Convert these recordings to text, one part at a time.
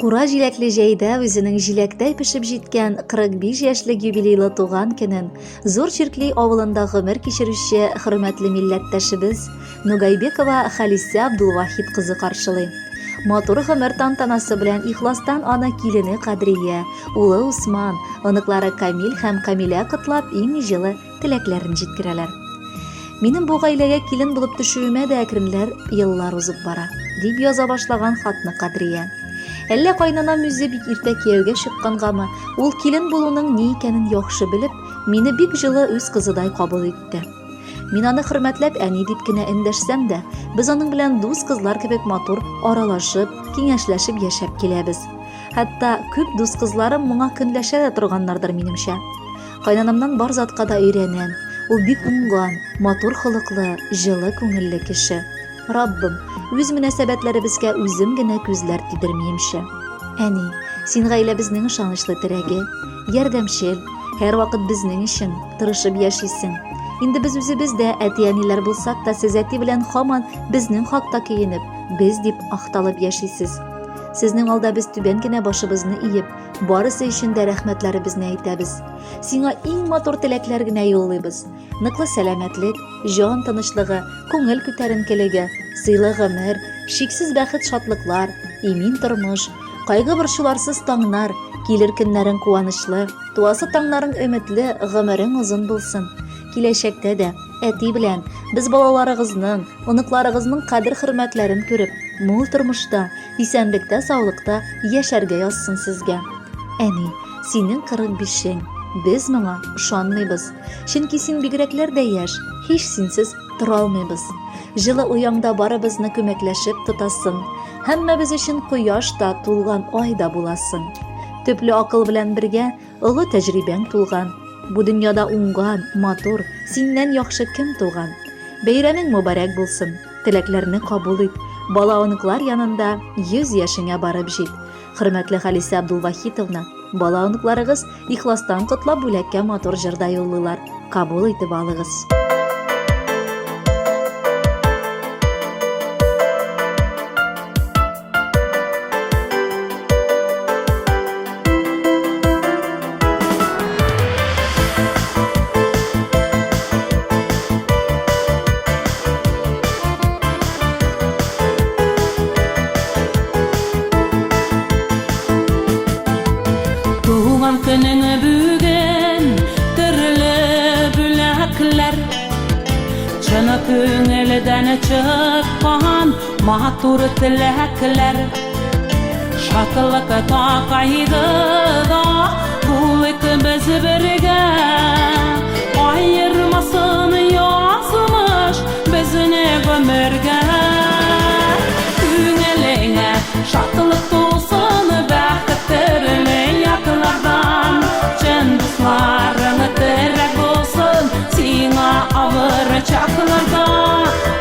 Кура җиләкле җәйдә үзенең җиләктәй пешеп җиткән 45 яшьлек юбилейлы туган көнен Зур Чиркли авылында гомер кичерүче хөрмәтле милләттәшебез Нугайбекова Халисә Абдулвахит кызы каршылый. Матур гомер тантанасы белән ихластан аны килене Кадрия, улы Усман, оныклары Камил һәм Камилә котлап иң җылы теләкләрен җиткерәләр. Минем бу гаиләгә килен булып төшүемә дә әкренләр еллар узып бара, дип яза башлаган хатны Кадрия. Әллә кайнанам үзе бик иртә кияүгә чыккангамы, ул килен булуның ни икәнен яхшы белеп, мине бик җылы үз кызыдай кабул итте. Мин аны хөрмәтләп әни дип кенә эндәшсәм дә, без аның белән дус кызлар кебек матур аралашып, киңәшләшеп яшәп киләбез. Хәтта күп дус кызларым моңа көнләшә дә торганнардыр, минемчә. Кайнанамнан бар затка да өйрәнәм. Ул бик уңган, матур холыклы, җылы күңелле кеше. Раббым, үз мөнәсәбәтләребезгә үзем генә күзләр тидермиемче. Әни, син гаиләбезнең ышанычлы терәге, ярдәмчел, һәрвакыт безнең өчен тырышып яшисең. Инде без үзебез дә әти-әниләр булсак та, сез әти белән һаман безнең хакта көенеп, без дип ахталып яшисез. Сезнең алда без түбән генә башыбызны иеп, Барысы өчен дә рәхмәтләребезне әйтәбез. Сиңа иң матур теләкләр генә юллыйбыз. Ныклы сәламәтлек, җан тынычлыгы, күңел күтәренкелеге, сыйлы гомер, чиксез бәхет-шатлыклар, имин тормыш, кайгы-борчуларсыз таңнар, килер көннәрең куанычлы, туасы таңнарың өметле, гомерең озын булсын. Киләчәктә дә әти белән без балаларыгызның, оныкларыгызның кадер-хөрмәтләрен күреп, мул тормышта, Исәнлектә-саулыкта яшәргә язсын сезгә. Әни, синең 45-ең. Без моңа ышанмыйбыз. Чөнки син бигрәкләр дә яшь, һич синсез тора алмыйбыз. Җылы ояңда барыбызны күмәкләшеп тотасың. Һәммәбез өчен кояш та, тулган ай да буласың. Төпле акыл белән бергә олы тәҗрибәң тулган. Бу дөньяда уңган, матур, синнән яхшы кем туган? Бәйрәмең мөбарәк булсын! Теләкләрне кабул ит, бала-оныклар янында 100 яшеңә барып җит. Хөрмәтле Халисә Абдулвахитовна, бала-оныкларыгыз ихластан котлап бүләккә матур җыр да юллыйлар. Кабул итеп алыгыз. Туган көнең бүген төрле бүләкләр Чын күңелдән чыккан Матур теләкләр Шатлык та кайгыда Булыйк без бергә Аермасын язмыш Безне гомергә Күңелеңә шатлык тулсын Бәхет төрле яклардан Чын дусларың терәк булсын Сиңа авыр чакларда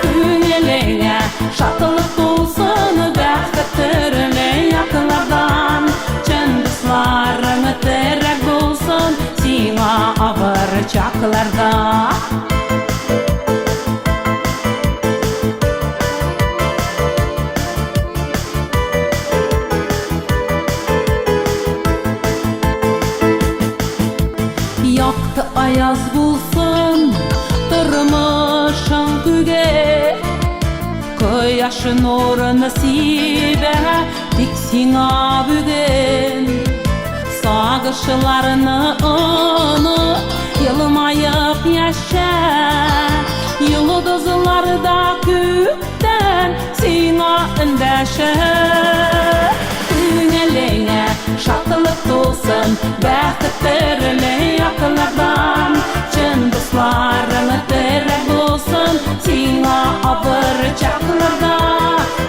Күңелеңә шатлык тулсын, Бәхет төрле яклардан. Чын дусларың терәк булсын Сиңа авыр чакларда. Якты аяз булсын тормышың күге, Кояш нурын сибә тик сиңа бүген. Сагышларны оныт, елмаеп яшә, Йолдызлар да күктән сиңа эндәшә. Күңелеңә шатлык тулсын, бәхет төрле яклардан. Чын дусларың терәк булсын, сиңа авыр чакларда.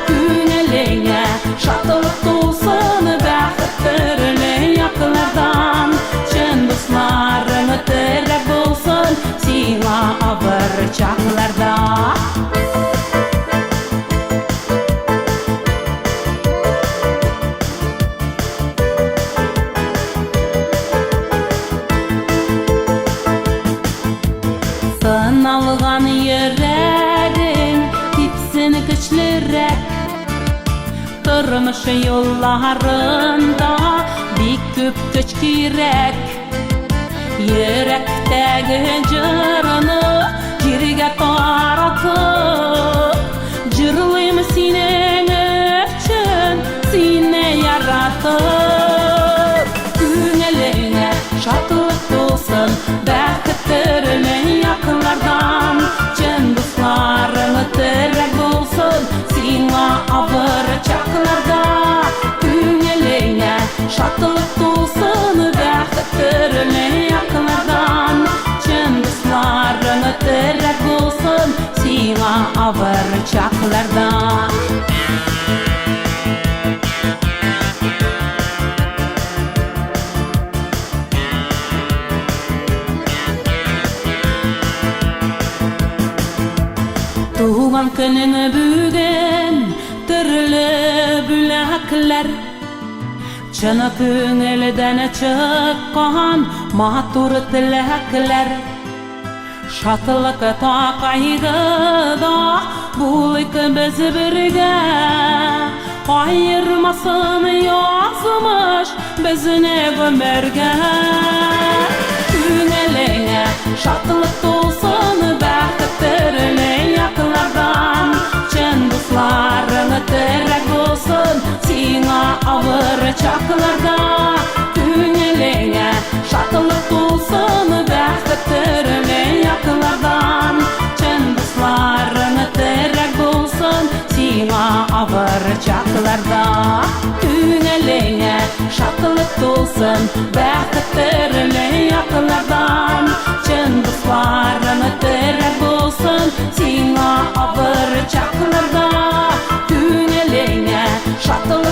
Күңелеңә шатлык тулсын, бәхет төрле яклардан. Чын дусларың терәк булсын, сиңа авыр чакларда. Сыналган йөрәгең типсен көчлерәк. Тормыш юлларында бик күп көч кирәк. Йөрәктәге җырны җиргә таратып, җырлыйм синең өчен, сине яратып. Күңелеңә шатлык тулсын, бәхет төрле яклардан, чын дусларың терәк булсын, сиңа авыр чакларда. Күңелеңә шатлык тулсын, бәхет төрле яклардан, чын дусларың терәк булсын, сиңа авыр чакларда. Туган көнең бүген төрле бүләкләр, чын күңелдән чыккан матур теләкләр. Шатлыкта, кайгыда булыйк без бергә, аермасын язмыш безне гомергә. Күңелеңә шатлык тулсын, бәхет төрле яклардан, чын дусларың терәк булсын, сиңа авыр чакларда. Күңелеңә шатлык тулсын, бәхет төрле яклардан, чын дусларың терәк булсын, сиңа авыр чакларда. Күңелеңә шатлык тулсын, бәхет төрле яклардан, чын дусларың терәк булсын, сиңа авыр чакларда. Күңелеңә шатлык